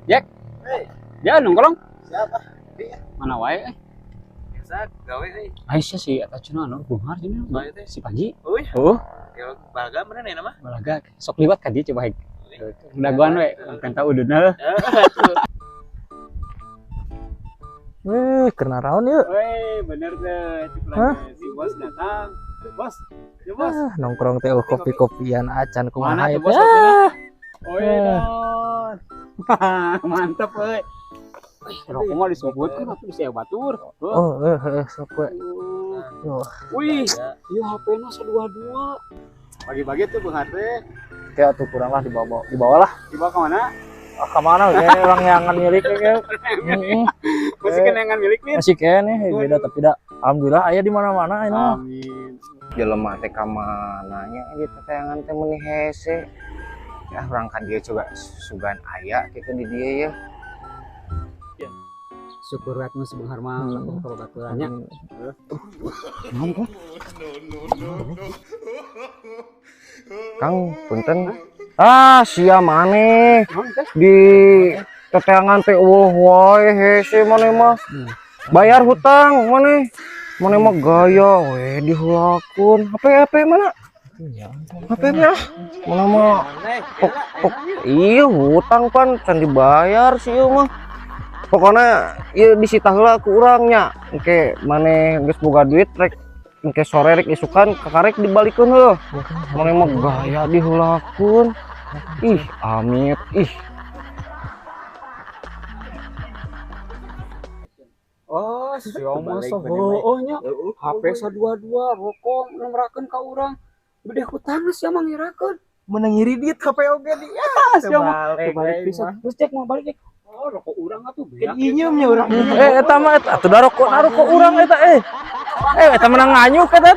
Jack. Ya nongkrong. Siapa? Mana wae eh. Biasa gawe euy. Aisyah si eta cenah anu beunghar cenah. Oh, itu. Si Panji. Uy, Oh, kalau balaga mana nih nama? Balaga sok liwat ka dieu coba hek. Dagoan we, penta ududna. Wih, kena raon yuk. Weh, bener deh. Hah? Si bos datang. Bos, ya bos. Ah, nongkrong teh oh, kopi-kopian acan Mana kumaha tuh itu. bos kopinya? Oh, Eh. Mantap euy. Rokok mah disebutkeun atuh bisa batur. Oh, sok we. Oh, Wih, ieu HP-na sadua-dua. Pagi-pagi tuh Bung Harte, kayak tuh kurang lah dibawa dibawa lah. Dibawa ke mana? Ah, kemana kayak orang yang milik kayak. Heeh. Masih kenangan milik nih. Masih kene beda tapi dah alhamdulillah aya di mana-mana ini. Amin. Jelema teh ka mana nya gitu tayangan teh meuni hese ya, urang ka dieu coba sugan aya kitu di dieu ya. Syukur we atuh si Bung Harma lakukan ka babaturannya. Kang, punten. Ah, sia maneh Naon teh? Di teteangan teh eueuh wae, hese maneh mah. Bayar hutang maneh. Maneh mah gaya we diheulakeun. HP HP mana? HP mana? Mana mah pok pok iya hutang pan can dibayar sih ieu mah. Pokoknya ieu disita heula ku urang nya. Engke maneh geus boga duit rek engke sore rek isukan kakarek dibalikeun heuh. Maneh mah gaya diheulakeun. Ih, amit ih. Oh, si mah heueuh nya. HP sadua-dua, rokok nomrakeun ka urang. Gede hutang sia mah ngirakeun. Menang ngiri dit HP oge di. Ah, sia mah balik pisan. Terus cek mau balik cek. Oh, rokok urang atuh beak. Nyium nya urang. Eh, eta mah eta atuh da rokok urang eta eh. Eh, eta menang nganyuk eta.